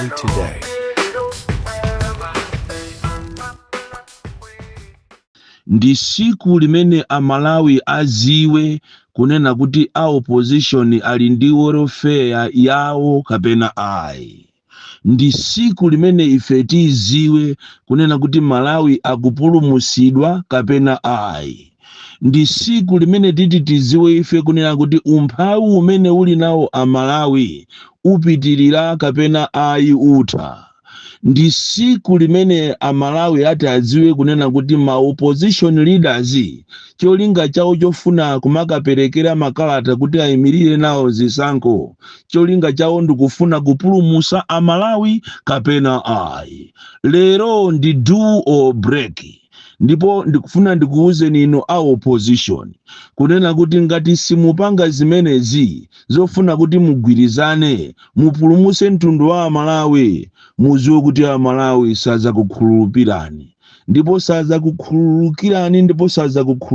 Malawi Today. Ndi siku limene Amalawi aziwe kunena kuti a opposition ali ndi welfare yawo kapena ayi. Ndi siku limene ife tiziwe kunena kuti Malawi akupulumusidwa kapena ayi. Ndi siku limene titi tiziwe ife kunena kuti umphawi umene uli nawo Amalawi upitirira kapena ayi utha. Ndi siku limene Amalawi ati adziwe kunena kuti ma opposition leaders cholinga chawo chofuna kumakaperekera makalata kuti ayimirire nawo zisankho, cholinga chawo ndikufuna kupulumusa Amalawi kapena ayi. Lero ndi do or break. Ndipo ndikufuna ndikuwuzeni inu a opposition kunena kuti ngati simupanga zimenezi zofuna kuti mugwirizane mupulumuse mtundu wa Amalawi, muziwe kuti Amalawi sazakukhululupirani ndipo sazakukhululukirani ndipo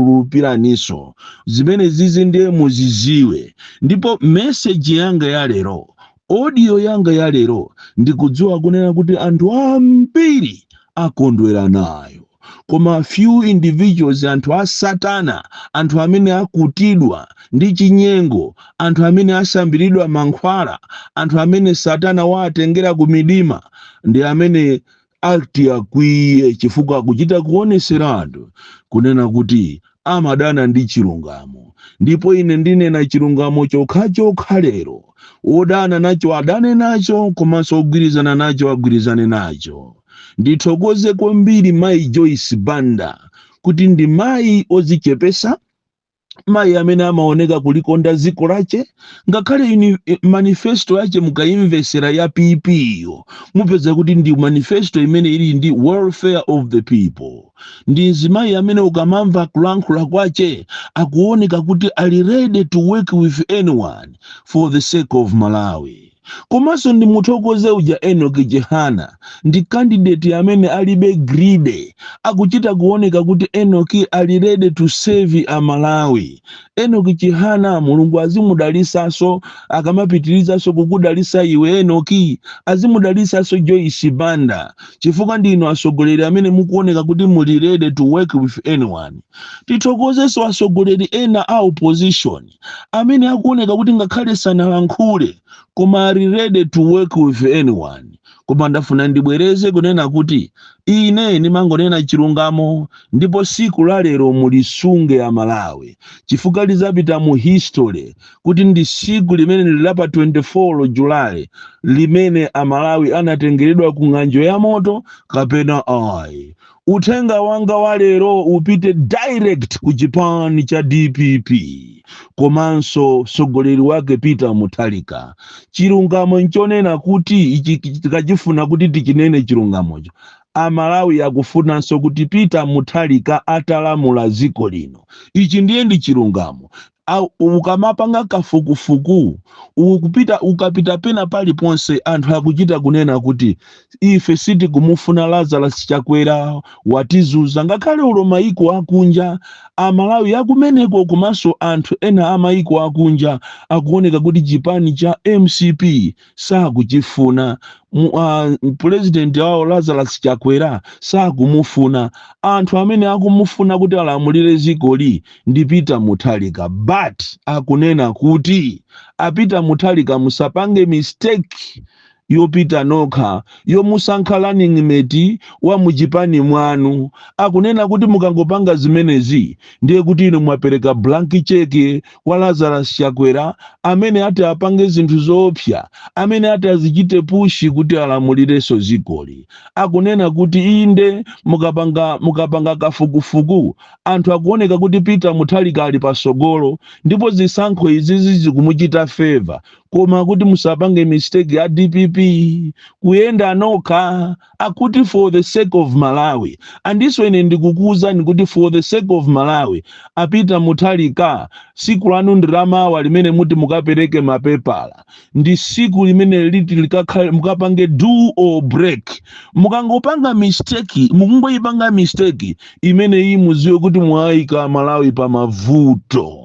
sazakukhululupiraninso. Zimene zizi ndiye muziziwe. Ndipo message yanga ya lero, audio yanga ya lero, ndikudziwa kunena kuti anthu ambiri akondwera nayo, koma few individuals, anthu a satana, anthu amene akutidwa ndi chinyengo, anthu amene asambiridwa mankhwala, anthu amene satana waatengera ku midima, ndi amene ati akwiye, chifukwa akuchita kuonesera anthu kunena kuti amadana ndi chilungamo. Ndipo ine ndinena chilungamo chokhachokha lero. Wodana nacho adane nacho, komanso ogwirizana nacho agwirizane nacho. Ndithokoze kwambiri Mayi Joyce Banda kuti ndi mayi ozichepesa, mayi amene amaoneka kulikonda dziko lache. Ngakhale ini manifesto yache mukayimvesera ya PP yo, mupeza kuti ndi manifesto imene ili ndi welfare of the people. Ndi mzimayi amene ukamamva kulankhula kwache akuoneka kuti ali ready to work with anyone for the sake of Malawi. Komanso ndimuthokoze uja Enoch Chihana, ndi candidate amene alibe greed. Akuchita kuoneka kuti Enoch ali ready to save Amalawi. Enoch Chihana, Mulungu azimudalisanso akamapitirizaso kukudalisa iwe Enoch, azimudalisanso Joyce Banda, chifukwa ndinu atsogoleri amene mukuoneka kuti muli ready to work with anyone. Tithokozenso atsogoleri ena a opposition amene akuoneka kuti ngakhale sanalankhule, koma ali ready to work with anyone. Koma ndafuna ndibwereze kunena kuti ine ndimangonena chilungamo, ndipo siku la lero mulisunge Amalawi, chifukwa lizapita mu history kuti ndi siku limene lili pa 24 July limene Amalawi anatengeredwa ku ng'anjo ya moto kapena ayi. Uthenga wanga wa lero upite direct ku chipani cha DPP komanso mtsogoleri wake Peter Mutharika. Chilungamo nchonena kuti ichi tikachifuna kuti tichinene chilungamocho, Amalawi akufunanso kuti Peter Mutharika atalamula dziko lino. Ichi ndiye ndi chilungamo. Ukamapanga kafukufuku, ukupita, ukapita pena paliponse, anthu akuchita kunena kuti ife sitikumufuna Lazarus Chakwera, watizuza. Ngakhale ulo maiko akunja, Amalawi akumeneko komanso anthu ena a maiko akunja akuoneka kuti chipani cha MCP sakuchifuna. President wawo Lazarus Chakwera sakumufuna. Anthu amene akumufuna kuti alamulire dzikoli ndi Peter Mutharika, but akunena kuti a Peter Mutharika musapange mistake yopita nokha yomusankha running mate wa muchipani mwanu. Akunena kuti mukangopanga zimenezi, ndiye kuti inu mwapereka blank check kwa Lazarus Chakwera, amene ati apange zinthu zoopsa, amene ati azichite push kuti alamulirenso dzikoli. Akunena kuti inde, mukapanga kafukufuku, anthu akuoneka kuti Peter Mutharika ali pasogolo ndipo zisankho izizi zikumuchita favor, koma kuti musapange mistake ya DPP kuyenda nokha. Akuti for the sake of Malawi, andiso ine ndikukuwuzani kuti for the sake of Malawi, a Peter Mutharika, siku lanu ndi lamawa limene muti mukapereke mapepala. Ndi siku limene liti likakhale mukapange do or break. Mukangopanga mistake, mukungoyipanga mistake imeneyi, muziwe kuti mwayika Malawi pa mavuto.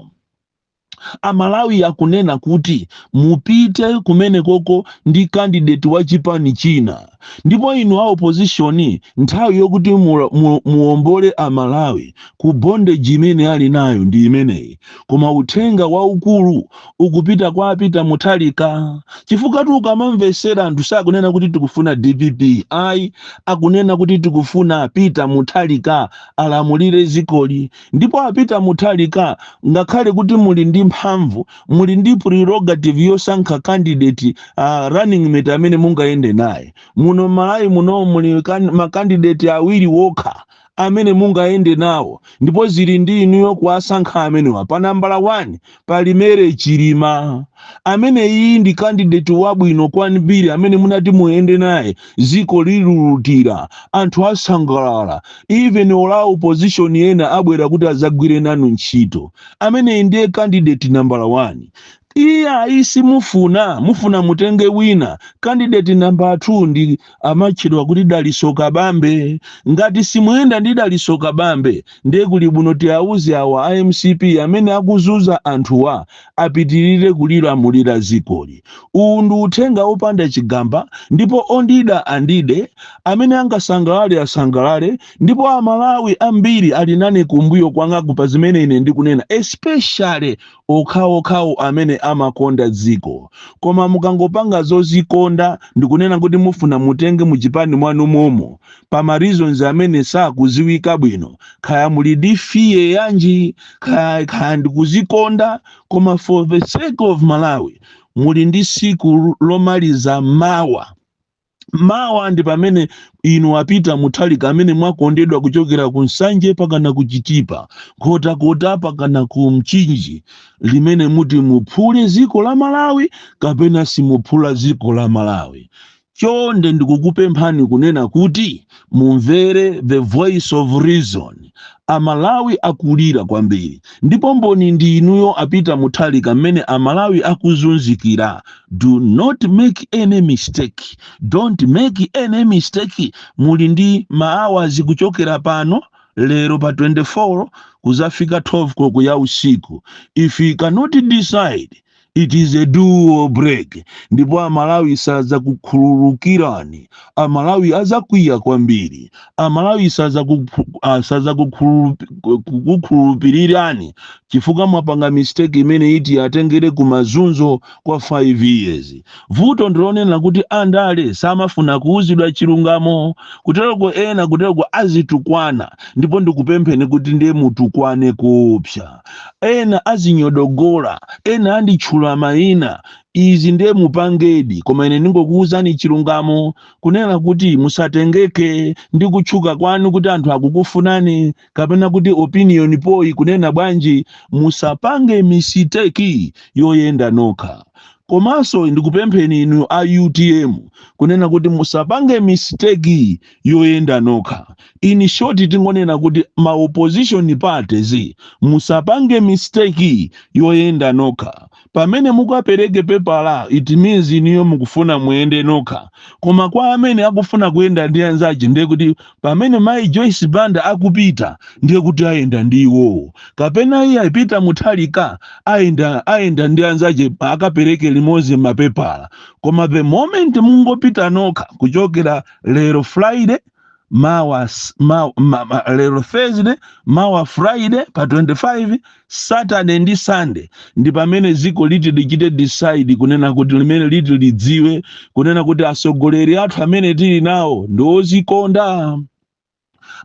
Amalawi akunena kuti mupite kumene koko ndi candidate wa chipani china. Ndipo inu a opposition, nthawi yokuti muombole Amalawi ku bondage imene ali nayo ndi imeneyi. Koma uthenga waukulu ukupita kwa Peter Mutharika, chifukwa tu ukamamvesera anthu sakunena kuti tikufuna DPP, ayi, akunena kuti tikufuna Peter Mutharika alamulire zikoli. Ndipo a Peter Mutharika, ngakhale kuti muli ndi mphamvu, muli ndi prerogative yosankha candidate, running mate amene mungayende naye. Muno Malawi muno muli ma candidate awiri wokha amene mungayende nawo, ndipo zili ndi inuyo kuwasankha amenewa. Pa nambala 1 pali Mary Chilima, amene iyi ndi candidate wabwino kwambiri amene munati muyende naye, ziko lilulutira, anthu asangalala, even ola opposition ena abwera kuti azagwire nanu ntchito. Ameneyi ndiye candidate nambala 1. Iye ayi, simufuna, mufuna mutenge wina. Candidate number 2 ndi amatchedwa kuti Daliso Kabambe. Ngati simuyenda ndi Daliso Kabambe, ndiye kuli bwino tiauze awa a MCP amene akuzunza anthuwa apitirire kulilamulira zikoli. Uwu ndi uthenga wopanda chigamba, ndipo ondida andide, amene angasangalale asangalale. Ndipo Amalawi ambiri ali nane kumbuyo kwangaku pa zimene ine ndikunena, especially okhaokhawo amene amakonda dziko. Koma mukangopanga zozikonda ndikunena kuti mufuna mutenge muchipani mwanu momo pa ma reasons amene sakuziwika bwino, kaya muli ndi fear yanji, kaya ndikuzikonda, koma for the sake of Malawi, muli ndi siku lomaliza mawa. Mawa ndi pamene inu a Peter Mutharika, amene mwakondedwa kuchokera ku Nsanje pakana ku Chitipa, Nkhotakota pakana ku Mchinji, limene muti muphule dziko la Malawi kapena simuphula dziko la Malawi. Chonde ndikukupemphani kunena kuti mumvere the voice of reason. Amalawi akulira kwambiri, ndipo mboni ndi inuyo a Peter Mutharika mmene Amalawi akuzunzikira. Do not make any mistake, don't make any mistake. Muli ndi ma hours kuchokera pano lero pa 24 kuzafika 12 koloko ya usiku. If you cannot decide, it is a do or break. Ndipo Amalawi sazakukhululukirani, Amalawi azakwiya kwambiri, Amalawi sazakukhulupirirani chifukwa mwapanga mistake imene iti atengere ku mazunzo kwa 5 years. Vuto ndilonena kuti andale samafuna kuuzidwa chilungamo. Kutereko ena kutereko azitukwana, ndipo ndikupempheni kuti ndiye mutukwane kuopsa. Ena azinyodogola, ena anditchula mayina, izi ndiye mupangedi. Koma ine ndingokuwuzani chilungamo kunena kuti musatengeke ndi kutchuka kwanu kuti anthu akukufunani kapena kuti opinion poll kunena bwanji. Musapange mistake yoyenda nokha. Komanso ndikupempheni inu a UTM kunena kuti musapange mistake yoyenda nokha. In short, tingonena kuti ma opposition parties, musapange mistake yoyenda nokha. Pamene mukapereke pepala, it means iniyo mukufuna muyende nokha. Koma kwa amene akufuna kuyenda ndi anzace, ndiye kuti pamene mayi Joyce Banda akupita, ndiye kuti ayenda ndi iwowo, kapena iye a Peter Mutharika ayenda ndi anzace akapereke limodzi mapepala. Koma the moment mungopita nokha, kuchokera lero Friday, mawa lero Thursday, mawa Friday pa 25, Saturday ndi Sunday, ndi pamene dziko liti lichite decide kunena kuti limene liti lidziwe kunena kuti atsogoleri athu amene tili nawo ndi ozikonda,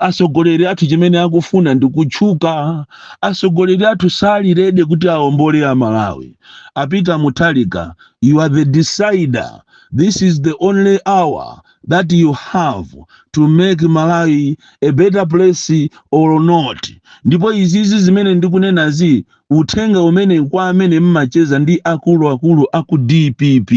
atsogoleri athu chimene akufuna ndi kutchuka, atsogoleri athu sali ready kuti awombole Amalawi. A Peter Mutharika, you are the decider. This is the only hour that you have to make Malawi a better place or not. Ndipo izizi zimene ndikunenazi, uthenga umene kwa amene mmacheza ndi akuluakulu aku DPP.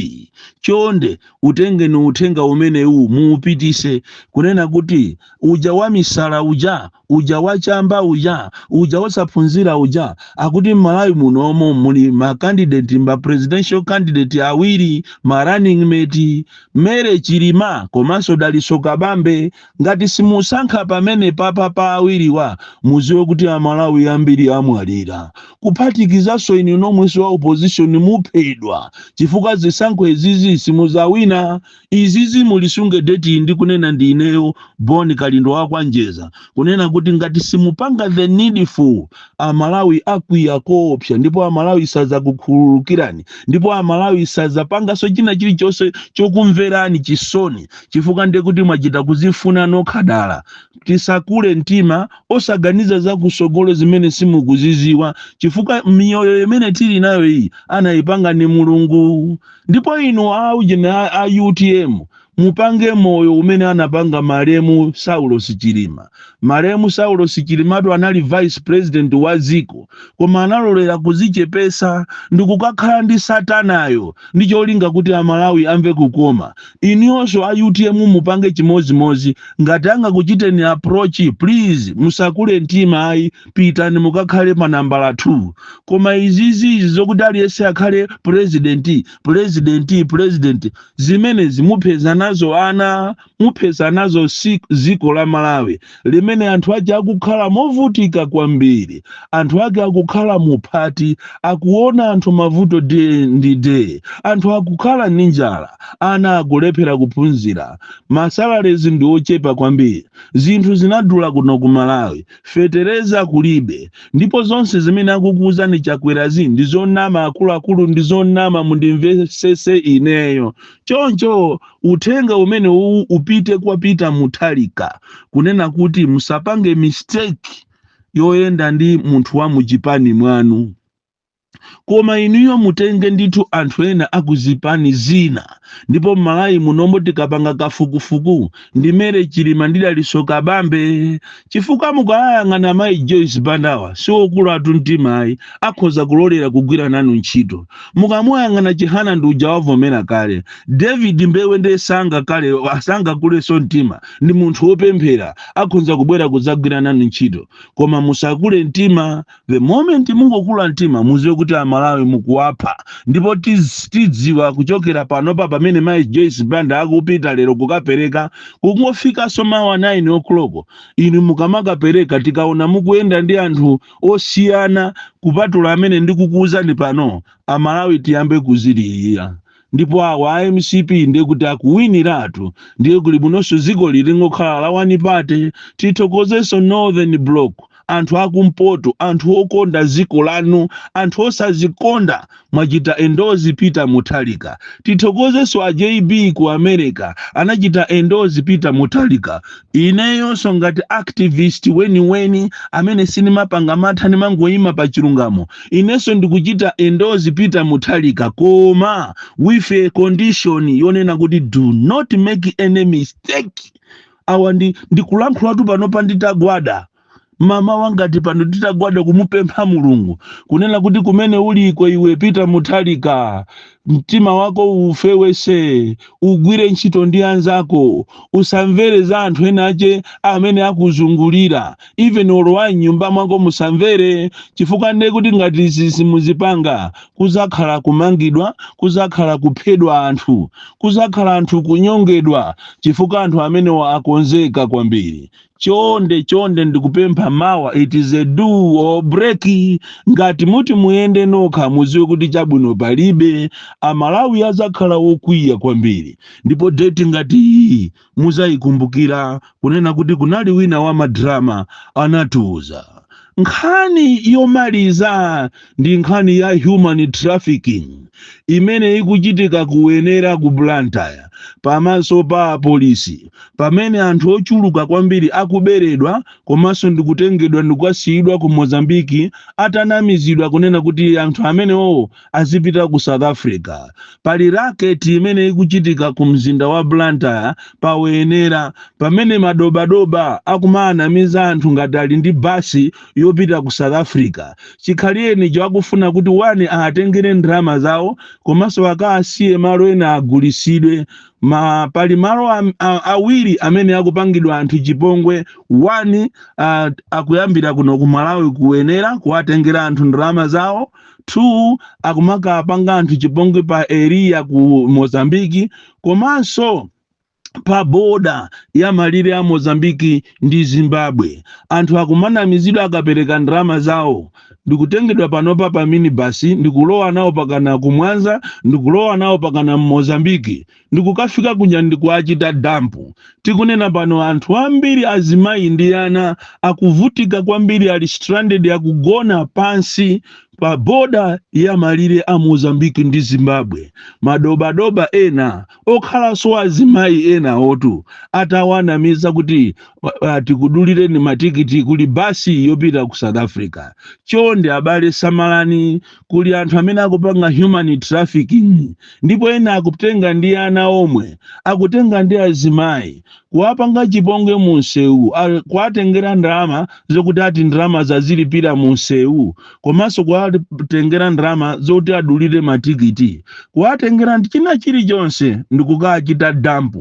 Chonde utengeni uthenga umenewu, muupitise kunena kuti uja wa misala uja, uja wachamba uja, uja wosaphunzira uja, akuti m'Malawi munomo muli ma candidate, ma presidential candidate awiri, ma running mate, Mary Chilima komanso Daliso Kabambe. Ngati simusankha pamene papa pa awiriwa, muziwe kuti Amalawi ambiri amwalira, kuphatikizanso inu nomwenso wa opposition muphedwa, chifukwa zisankho izizi simuzawina. Izizi mulisunge date, ndi kunena ndi ineyo Bon Kalindo wakwanjeza, kunena kuti ngati simupanga the needful, Amalawi akwiya koopsa, ndipo Amalawi sazakukhululukirani, ndipo Amalawi sazapanganso china chilichonse chokumverani chisoni, chifukwa ndiye kuti mwachita kuzifuna nokha dala. Tisakule mtima osaganiza za kusogolo zimene simukuziziwa, chifukwa miyoyo imene tili nayo iyi anayipanga ni Mulungu. Ndipo inu aujene a UTM, mupange moyo umene anapanga malemu Saulos Chilima. Malemu Saulos Chilimatu anali vice president wa dziko, koma analolera kuzichepesa ndi kukakhala ndi satanayo ndi cholinga kuti Amalawi amve kukoma. Inuyonso a UTM mupange chimozimozi. Ngati angakuchiteni approach, please musakule mtima ayi, pitani mukakhale pa nambala 2. Koma izizi zokuti aliyense akhale president, president, president, zimenezi mupeza nazo ana, mupeza nazo dziko la Malawi limene anthu ake akukhala movutika kwambiri, anthu ake akukhala muphati, akuona anthu mavuto day ndi day, anthu akukhala ndi njala, ana akulephera kuphunzira, ma salaries ndi ochepa kwambiri, zinthu zinadula kuno ku Malawi, fetereza kulibe, ndipo zonse zimene akukuwuzani Chakwerazi ndi zonama. Akuluakulu, ndi zonama, mundimvesese ineyo. Choncho uthenga umene uwu upite kwa Peter Mutharika, kunena kuti musapange mistake yoyenda ndi munthu wa muchipani mwanu, koma inuyo mutenge ndithu anthu ena akuzipani zina. Ndipo m'Malawi munombo tikapanga kafukufuku, ndi Mary Chilima ndi Daliso Kabambe, chifukwa mukayang'ana mayi Joyce Bandawa siwokulu mtima ayi, akhoza kulolera kugwira nanu ntchito. Mukamuyang'ana Chihana ndi uja wavomera kale. David Mbewe ndiye sanga kale sangakulenso mtima, ndi munthu wopemphera, akhoza kubwera kudzagwira nanu ntchito. Koma musakule mtima. The moment mungokula mtima, muziwe kuti Amalawi mukuwapha. Ndipo tidziwa kuchokera panopa pamene mayi Joyce Banda akupita lero kukapereka, kungofikanso mawa 9 o'clock, inu mukamakapereka, tikaona mukuyenda ndi anthu osiyana kupatula amene ndikukuwuzani pano, Amalawi tiyambe kuzilirira. Ndipo awa a MCP ndiye kuti akuwiniratu, ndiye kuli munonso dziko lilingokhala la one party. Tithokozenso Northern Block, anthu akumpoto, anthu okonda dziko lanu, anthu osazikonda, mwachita endorse Peter Mutharika. Tithokozenso a JB ku America, anachita endorse Peter Mutharika. Ineyonso ngati activist weniweni amene sinimapanga matha, nimangoyima pa chilungamo, inenso ndikuchita endorse Peter Mutharika, koma with a condition yonena kuti do not make any mistake. Awa ndi ndikulankhulatu panopa nditagwada, mama wangati pano titagwada kumupempha Mulungu, kunena kuti kumene uliko iwe Peter Mutharika, mtima wako ufewese, ugwire ntchito ndi anzako, usamvere za anthu ena ache amene akuzungulira, even olowa mnyumba mwako musamvere, chifukwa ndiye kuti ngati izi simuzipanga, kuzakhala kumangidwa, kuzakhala kuphedwa anthu, kuzakhala anthu kunyongedwa, chifukwa anthu amenewa akonzeka kwambiri. Chonde chonde ndikupempha, mawa it is a do or break. Ngati muti muyende nokha, muziwe kuti chabwino palibe, Amalawi azakhala wokwiya kwambiri. Ndipo date ngati iyi muzayikumbukira, kunena kuti kunali wina wa madrama anatiuza. Nkhani yomaliza ndi nkhani ya human trafficking imene ikuchitika kuwenera ku Blantyre pamaso pa apolisi, pamene anthu ochuluka kwambiri akuberedwa komanso ndikutengedwa ndikukasiyidwa ku Mozambiki, atanamizidwa kunena kuti anthu amenewo azipita ku South Africa. Pali racket imene ikuchitika ku mzinda wa Blantyre pawenera, pamene madobadoba akumaanamiza anthu ngati ali ndi basi yopita ku South Africa, chikhaliyenicho akufuna kuti one, atengere ndalama zawo. Komanso akasiye malo ena agulisidwe. Pali malo awiri amene akupangidwa anthu chipongwe. One, akuyambira kuno ku Malawi kuyenera kuwatengera anthu ndalama zawo. Two, akumakapanga anthu chipongwe pa area ku Mozambiki, komanso pa boda ya malire a Mozambiki ndi Zimbabwe. Anthu akumanamizidwa akapereka ndalama zawo, ndikutengedwa panopa pa minibus, ndikulowa nawo pakana kumwanza, ndikulowa nawo pakana Mmozambiki, ndikukafika kuja ndikuachita dump. Tikunena pano, anthu ambiri, azimayi ndi ana, akuvutika kwambiri, ali stranded, akugona pansi pa boda ya malire a Mozambiki ndi Zimbabwe. Madobadoba ena okhalanso azimayi ena otu atawanamiza kuti tikudulireni matikiti, kuli basi yopita ku South Africa. Chonde abale, samalani, kuli anthu amene akupanga human trafficking, ndipo ena akutenga ndi ana omwe, akutenga ndi azimayi, kuwapanga chipongwe mu msewu, kuwatengera ndalama zokuti ati ndalama zazilipira mu msewu, komanso kuwatengera ndalama zokuti adulire matikiti, kuwatengera china chilichonse ndikukachita dump,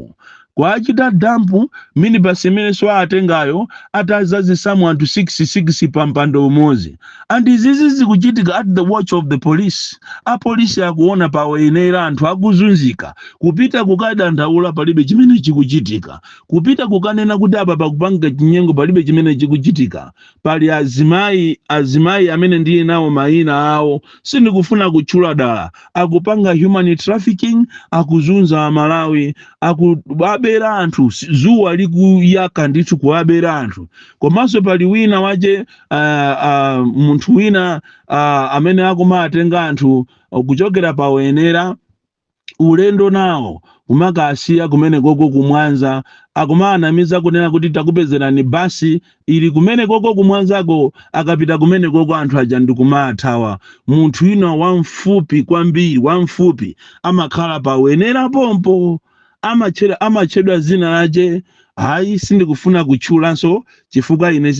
kuachita dump. Minibus imene so atengayo atazazisamu anthu 66 pa mpando umodzi. And izizi zikuchitika at the watch of the police. Apolisi akuona pawoyenera anthu akuzunzika, kupita kukadandaula palibe chimene chikuchitika, kupita kukanena kuti apa pakupanga chinyengo palibe chimene chikuchitika. Pali azimayi, azimayi amene ndiye nawo mayina awo sindikufuna kutchula dala, akupanga human trafficking, akuzunza Amalawi, akuabera anthu zuwa likuyaka ndithu, kuabera anthu. Komanso pali wina wache, munthu wina amene akumatenga anthu kuchokera pawoyenera ulendo nawo kumakasiya kumene koko kumwanza, akumaanamiza kunena kuti takupezerani basi ili kumene koko kumwanzako. Akapita kumene koko anthu aja ndikumathawa. Munthu wina wamfupi kwambiri, wamfupi, amakhala pawenera pompo, amatchedwa zina lache, hayi, sindikufuna kutchulanso chifukwa ine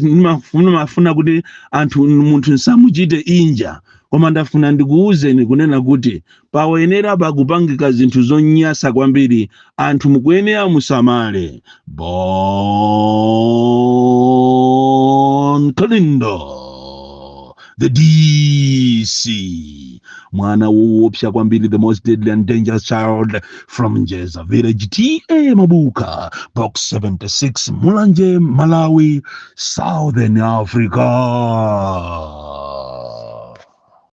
ndimafuna kuti anthu munthu nsamuchite inja. Koma ndafuna ndikuwuzeni kunena kuti pawenera pakupangika zinthu zonyasa kwambiri. Anthu mukuyenera musamale. Bon Kalindo, the DC, mwana woopsa kwambiri, the most deadly and dangerous child from Njeza village, TA Mabuka, Box 76, Mulanje, Malawi, Southern Africa.